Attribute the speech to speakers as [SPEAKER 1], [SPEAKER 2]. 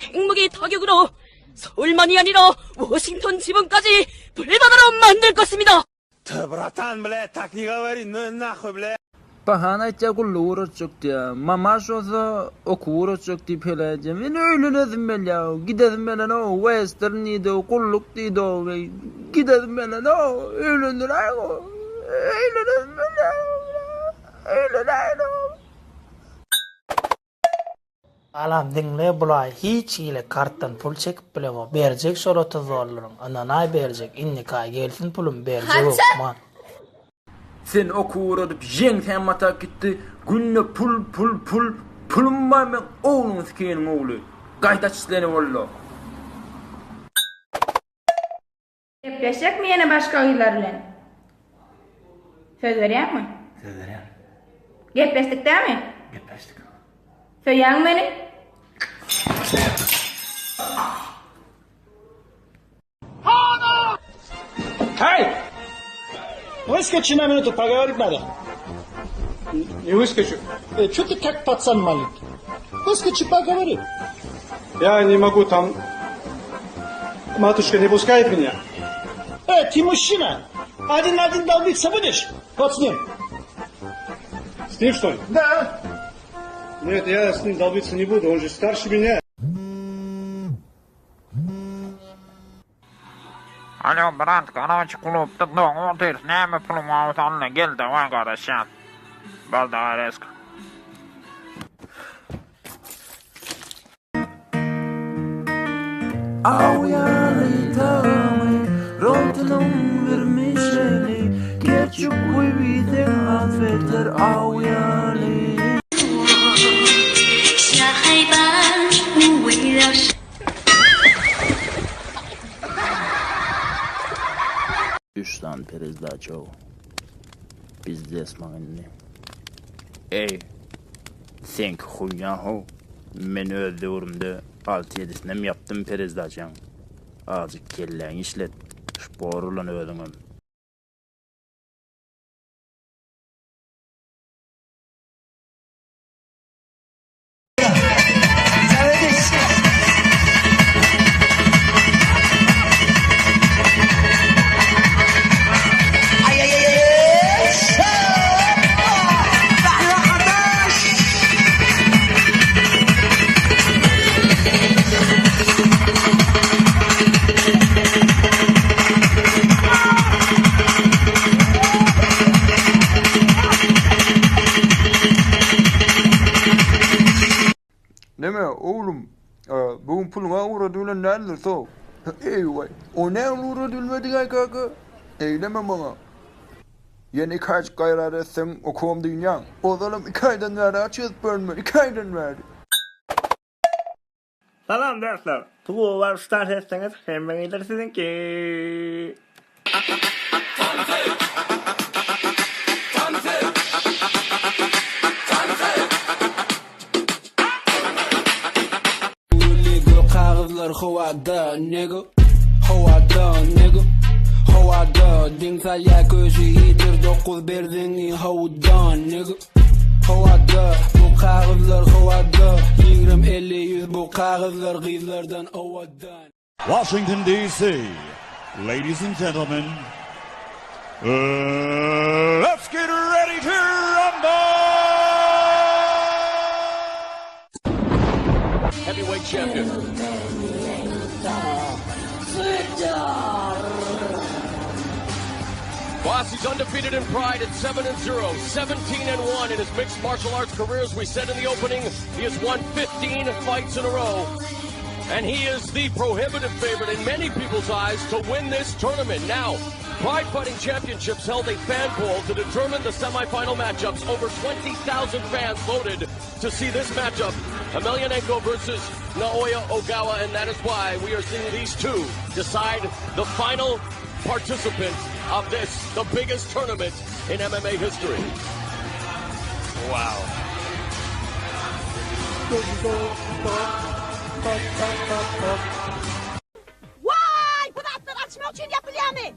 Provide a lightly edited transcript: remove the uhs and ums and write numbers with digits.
[SPEAKER 1] 핵무기 타격으로 서울만이 아니라 워싱턴 지방까지 불바다로 만들 것입니다.
[SPEAKER 2] Ты, братан, бля, так не говори, ну нахуй, бля.
[SPEAKER 3] Bahana aýtýar gullugy ugratjak diýýär. Mamaş bolsa okuwa ugratjak diýip heleý aýdýar. Men öýlenesim gelýär, gidesim gelenok, western diýdi, gulluk diýdi, gidesim gelenok, öýlendiräýiň, öýlenesim gelýär, öýlenäýiň.
[SPEAKER 4] Balam diňle bulaý hiç hili kartdan pul çekip bilemok berjek şol 30 dollaryň ynanaý berjek indiki aý gelsin pulum berjek hökman.
[SPEAKER 3] Seni okuwa ugradyp ýeňsäm matap gitdi günde pul pul pul pulum bar meň ogluňy sikeniň ogly gaýt açisleni bollo.
[SPEAKER 5] Gepleşjekmi ýene başga gyzlar bilen? Söz berýäňmi?
[SPEAKER 6] Söz berýän.
[SPEAKER 5] Gepleşdik dämi?
[SPEAKER 6] Gepleşdik.
[SPEAKER 5] Söýýäňmi meni?
[SPEAKER 7] Hey! Выскочи на минуту, поговорить надо.
[SPEAKER 8] Не выскочу.
[SPEAKER 7] Э, что ты как пацан маленький? Выскочи, поговори.
[SPEAKER 8] Я не могу там. Матушка не пускает меня.
[SPEAKER 7] Э, ты мужчина. Один на один долбиться будешь? Вот с ним.
[SPEAKER 8] С ним что ли?
[SPEAKER 7] Да.
[SPEAKER 8] Нет, я с ним долбиться не буду, он же старше меня.
[SPEAKER 9] Alo brat garoç klubda doňup otyrys näme puluň bar bolsa alda gel daway garaşýas. Bol daway resko.
[SPEAKER 3] Aw ýaly tagamy, rotynyň vermişeli, Ketçup guýup iýseň has beter aw ýaly. Üç sany perezdaçow. Bizdes maňa indi. Eý, seňki huýýa how. Men öz döwrümde alty-ýedisinem ýapdym perezdaçaň. Azjyk kelläňi işlet, şpor ulan özüňem. Neme, oglum, bu gün puluň-a ugradybilen däldir, sow. Eý-waý, o näme ugradybilmediň-aý, kaka? Eýleme maňa. Ýene iki aýjyk gaýrat etseň, okuwam dynýaň. Ozalam iki aýdan bäri aç gezip ýörün men, iki aýdan bäri.
[SPEAKER 10] Salam dostlar! Kluba baryp start etseňiz hemme gyzlar siziňki!
[SPEAKER 11] Kagyzlar howada nigga Howada nigga Howada Diň salýa köşi hitir dokuz berziňi howdan nigga Howada bu kagyzlar howada 20 50 100 bu kagyzlar gyzlardan owadan.
[SPEAKER 12] Washington DC. Ladies and gentlemen, let's get ready to rumble!
[SPEAKER 13] Heavyweight champion. Boss, he's undefeated in Pride at 7 and 0, 17 and 1 in his mixed martial arts career. As we said in the opening, he has won 15 fights in a row. And he is the prohibitive favorite in many people's eyes to win this tournament. Now, Pride Fighting Championships held a fan poll to determine the semifinal matchups. Over 20,000 fans voted to see this matchup, Emelianenko versus Naoya Ogawa, and that is why we are seeing these two decide the final participant of this, the biggest tournament in MMA history. Wow.
[SPEAKER 1] Waý, bu zatlar açmak üçin ýapylýarmy?